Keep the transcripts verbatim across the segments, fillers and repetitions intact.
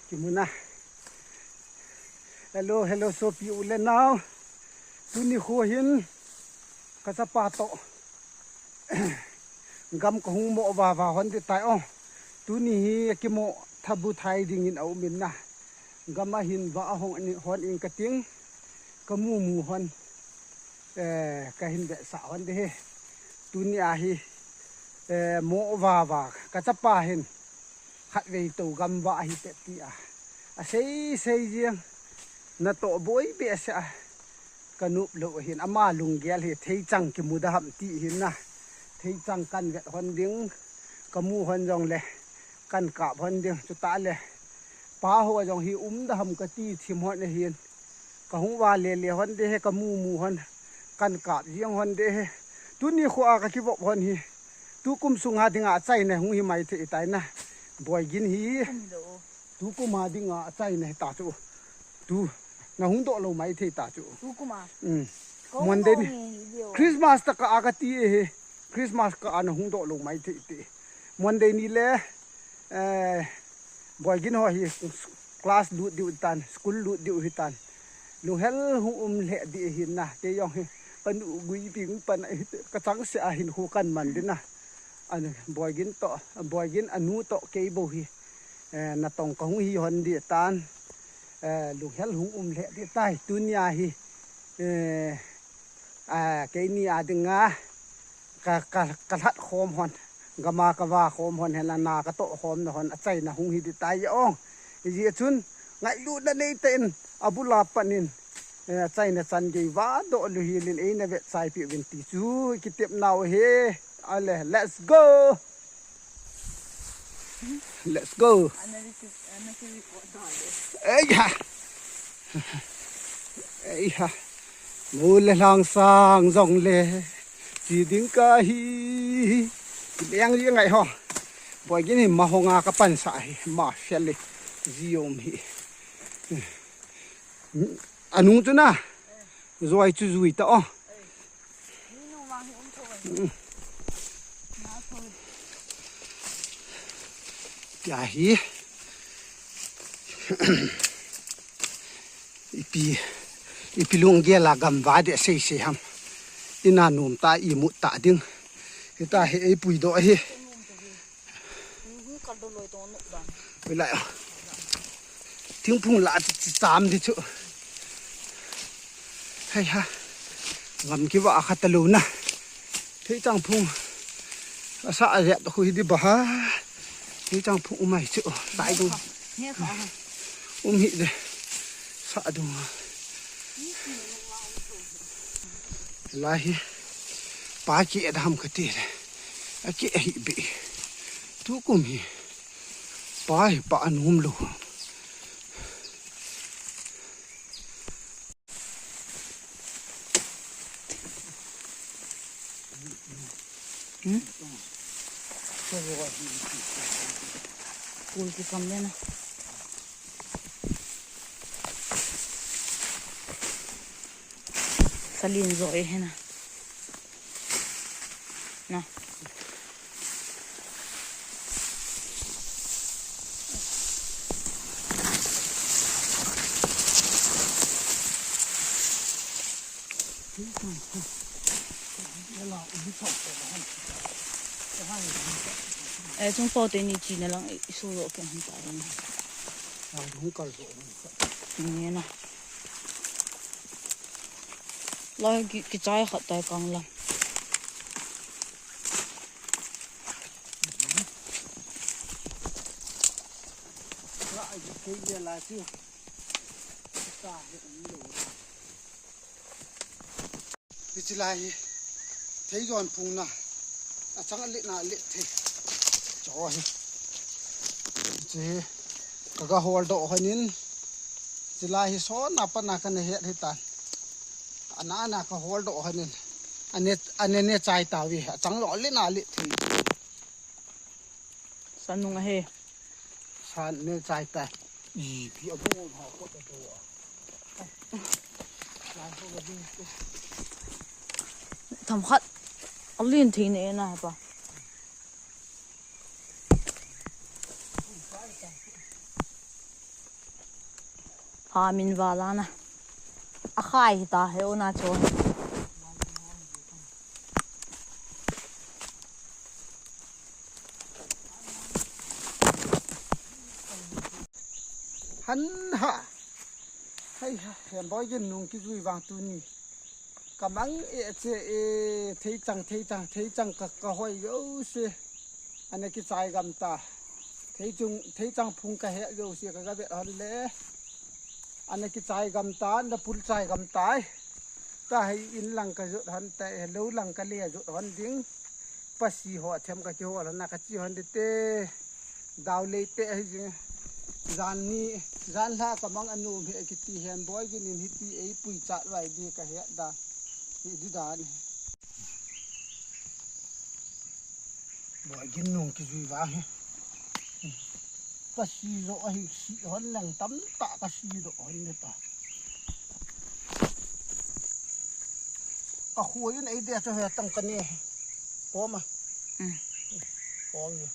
Kimuna. Hello, hello, sopi u le nao. Tuni khu hin kachapa toh gam kahung mo vava hon ding tai o. Tuni hi kimo thabu thai dingin aum in na. Gam a hin va ahong ni hon in kating. Kamu mu hon. Eh, kahin vetsah hon ding hi. Tuni a hi, eh, mo vava kachapa hin. Khatvei tou gam va ahi te ti a. Asei sei jeng. Natoh boi behseh a. Kanop lou ahin ama lunggel hi theichang kimu da ham ti hin na. Theichang kan vet hon ding. Kamu hon jong le. Kan kap hon ding. Chuta le. Pa ho jong hi um da ham kati thim hon ahin. Kahung va le le hon ding hi kamu mu hon. Kan kap jeng hon ding hi. Tuni khu a kakivop hon hi. Tukum sunga dinga achaina hung hi mai thei tai na. Boigin hi. Tukum a dinga achaina hi ta chu. Tu. Nahung doh lou mai thei ta chu. Tukum a. Um. Monday ni. Christmas tah a kati e hi. Christmas kah a nahung doh lou mai thei ti. Monday ni le, eh, Boigin ho hi class lut diu tan, school lut diu hi tan. Lunghel hung um le ding hin na, kei jong hi, kanu gui ding pan a hi, kachangseh a hin khu kan man ding na. An Boigin toh, Boigin anu toh kei bou hi. Eh, natong kahung hi hon ding tan. Eh, lunghel hung um le ding tai, tuni a hi. Eh, a, keini a dinga, ka, ka, kalhat khom hon, gam a kava khom hon, hela na katoh khom na hon, achaina hung hi ding tai o. Ijeh chun, ngailutna nei tah in, abul a pat in, eh, achaina chan gei va doh lou hel in, eina vetsah pi uvin ti chu, kitep nau hi, ale, let's go! Let's go. Eiha. Eiha. Mu le lhang sang jong le. Chi ding kahi. Leng ji ngai ho. Boigin hi ma ho nga kapan sa hi. Ma fel le. Ji um hi. Anung chu na. Joi chu jui ta o. Tia hi. Ipi, ipi lunggel a gam va ding sei sei ham. Ina nom ta imut ta ding. Hita hi eipui doh hi. Oi lai. Thingphung la chi cham ding chu. Hei ha. Ngam kiva kha talou na. Theichang phung. Asa a vet khu hi ding ba ha. Theichang phung umai chu. Tai dung. Um hi de. Sa dung. Lai hi. Pa keh da ham kati le. Akeh hi be. Tukum hi. Pa hi pa anom lou. Hmm? Kul kikam le na. Salin jo e hena. Na. Eh, chung to te ni chi na lang, eh, isu ro ke han ta lang. Ni na. Lai ki, kichai khat tai kang la. Hichi lai hi. Thei jon phung na. Achang le na le thei. Cho hi. Hichi hi. Kaga hol doh honin. Hichi lai hi sona pana kana het hitan. Ana ana ka hol doh honin. Ane, ane ne chai ta vi. Achang lo le na le thei. Sanung ahi. San ne chai ta. Ipi abo ha ko ta do. Themkhat. Alin thei ne na pa. Amin valana. Akhai hita he ona chon. Han ha. Hai ha, Hemboigin nung kijui vang tuni. Kamang e che e, theichang, theichang, theichang ka, kahoi jouse. Ana kichai gam ta. Theichung, theichang phung kahe jouse kagavet hon le. Ana kichai gam ta, ana pul chai gam tai. Tahai in lang kajot hon tai, lou lang kale jot hon ding. Pasi ho them kakihol hon na kachi hon dite. Dau lei te ahi jing. Jan ni, jan lha kamang anom hi kiti Hemboigin in hiti eipui chat vai di kahet dan. Hi di dan. Boigin nung kijui vang hi. Pasi jo ahi si hon lang tamtah kasi jo hon neta. Kakhuiyin eide chu hetang kane. Pom a. Pom a.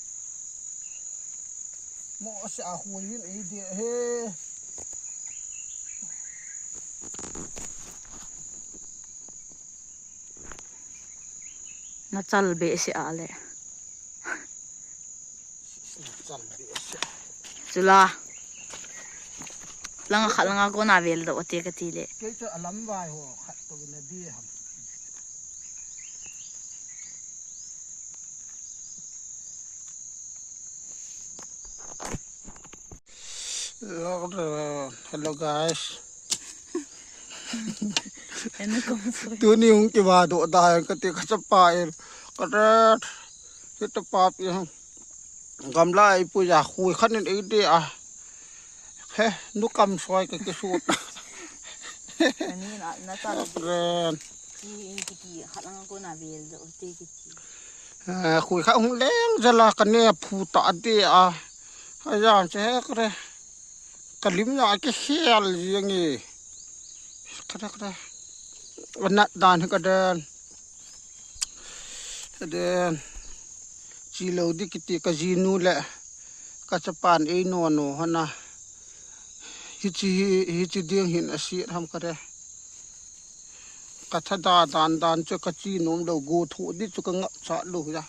Mo se a khuiyin eide he. Nachal behseh a le. Chula. Langa khat langa kona veldoh te kati le. Kei chu alam vai ho khat to na di ham. Hello guys. Tuni hung kivado da kati kachapa el. Kata. Kita papi hang. Gamla ipu ya khui khanin eide a. He, nu kam soi kakisut. Ani na, na ta. Ren. Ki, ki, ki, khat lang ko na vel do, te ki, ki. Eh, khui kha hung leng jala kane phu ta de a. Ayan che kre. Kalim na kikhel jeng e. Kre, kre. Anat dan kaden. Kaden. Chilou di kiti kajinu le. Kachapan einono hona. Hichi, hichi ding hin asi ham kare. Kathada dan dan chu kachi nom lou go thu di chu kangap cha lou ya.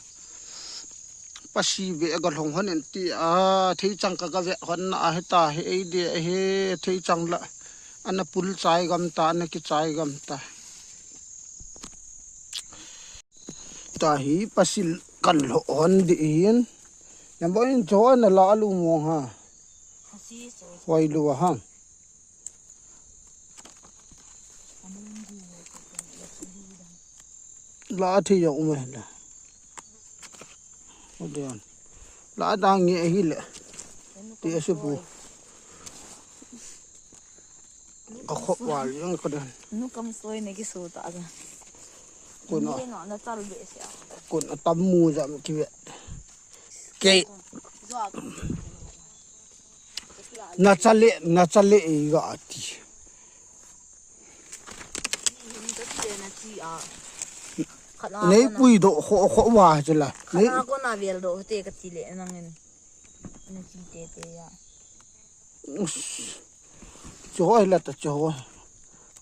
Pasi be galhong hon en ti a theichang kagave hon na a heta he eide he theichang la. Ana pul chai gam ta, ana kichai gam ta. Tahi pasil kan lho hon di in. Yambo in cho na la lu mo ha. Asi so. Hoi lu ha. La thi yo um la. Odian. La dang nge hi le. Ti asu pu. Ka khop wal jong ka dan. Nu kam soi ne ki su ta ja. Kun a. Ni no na chal be sia. Kun a tam mu jam ki ve. Ke. Zo a. Na chale, na chale e ga ati. Hin ka ti le na chi a. Khat na Nei ko na. Pui do kho kho wa chela. Khat Nei. Na ko na vel do te ka ti le nang en. Na chi te te ya. Us. Cho ai la ta cho.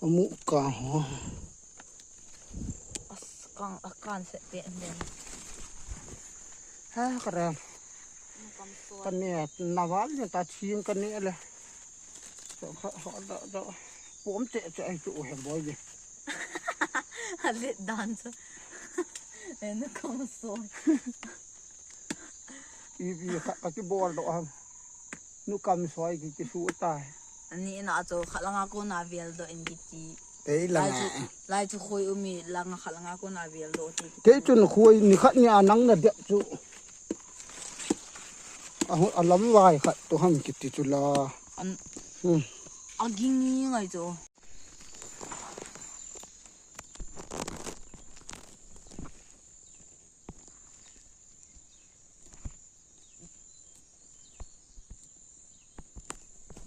Amu ka ho. As kang akan se pe den. Ha kara. Kam so. Kane na wal ne ta ching kane le. Cho kha ho da da. Pom che che ai chu he boy de. A let dan chu. En kam so. Ipi kha ka kibol do ham. Nu kam soi ki kisu tai. Ani na cho khat langa ko na vel do in kiti. Ei langa. Lai chu, lai chu khoi umi langa khat langa ko na vel do ti. Kei chun khoi ni khat ni a nang na dep chu. A hu-, a lam vai khat to ham kiti chu la. An. Hmm. A ging ngai chu.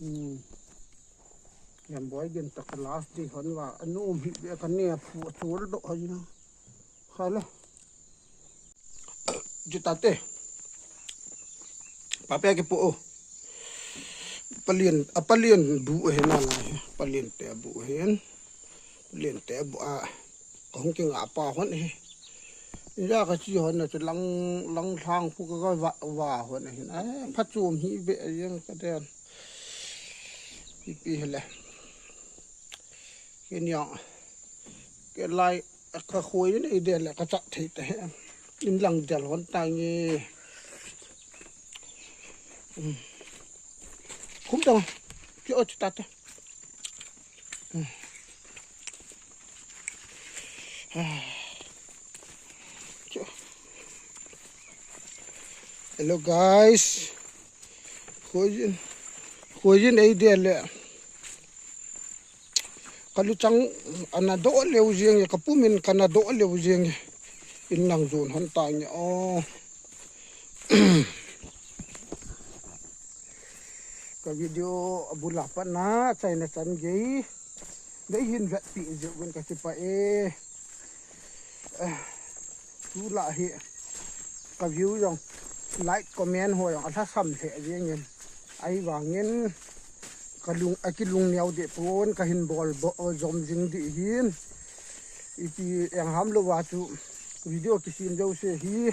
Hmm. Yan boy din ta ka last day hon wa. Anu um hi be ka ne phu chul do hoi na. Hala. Juta te. Papia ke po. Palen, a palen bu ahi nalai. Palen te bu ahin. Palen te bu a. Kahung kinga pa hon ahi. Inja kachi hon na chu lang, lang thang pu ka va, va hon ahin. Ai, phachom hi be jeng kaden. Ipi hile. Kiniang. Kelai. Ka khoi in eidel le ka chat thei te. In lang del hon tange. Khum tang. Ki o ta ta. Hello guys. Khoi in. Khoi in eidel le. Ka luchang ana doh leu jeng e, ka pumin kana doh leu jeng e. In lang jon hon tange o. Ka video abula pat na, chaina chan gei. Dei hin vetpi jeh un ka kipah e. Tula hi ka view jong, like, comment ho jong alhasam lheh jengin. Ahivangin ka lung, akilung neo deh pon, ka hin bol bol jom jing dih hin. Ipi eng ham louva chu video kisem jouse hi,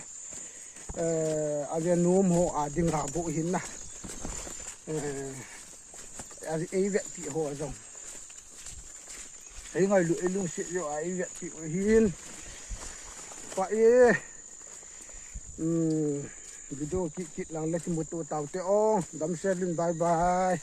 eh, ave nom ho a dinga bou hin na. Eh, a, ei vetpi ho jong. Ei ngailu, ei lungset jeh a ei vetpi u hin. Pah e. Hmm, video kit kit lang le kimuto taute o. Damsel in, bye bye.